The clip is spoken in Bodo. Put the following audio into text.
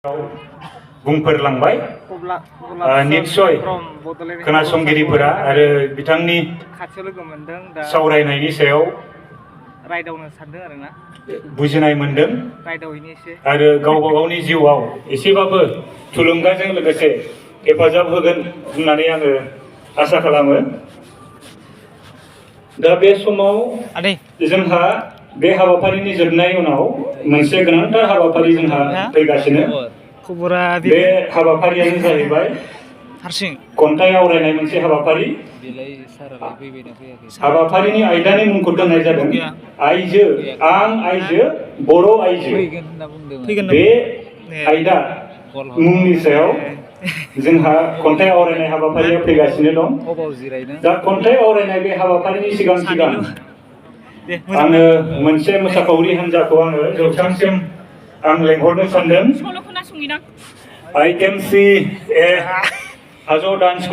बुंफोरलांबाय निश्चय खोनासंगिरिफोरा आरो बिथांनि सावरायनायनि सायाव रायदावनो सानदों आरोना बुजिनाय मोनदों आरो गावबा गावनि जिउआव एसेबाबो थुलुंगाजों लोगोसे हेफाजाब होगोन होननानै आङो आसा खालामो। दा बे समाव जोंहा बे हाबाफारिनि जोबनाय उनाव मोनसे गोनांथार हाबाफारि जोंहा फैगासिनो। बे हाबाफारियानो जाहैबाय खन्थाइ आवरायनाय मोनसे हाबाफारि। हाबाफारिनि आयदानि मुंखौ दोननाय जादों आइजो आं आइजो बर' आइजो। बे आयदा मुंनि सायाव जोंहा खन्थाइ आवरायनाय हाबाफारिया फैगासिनो दं। दा खन्थाइ आवरायनाय बे हाबाफारिनि सिगां आङो मोनसे मोसाखावरि हान्जाखौ आङो जौसांसिम आं लेंहरनो सानदों। I can see a Hazo dance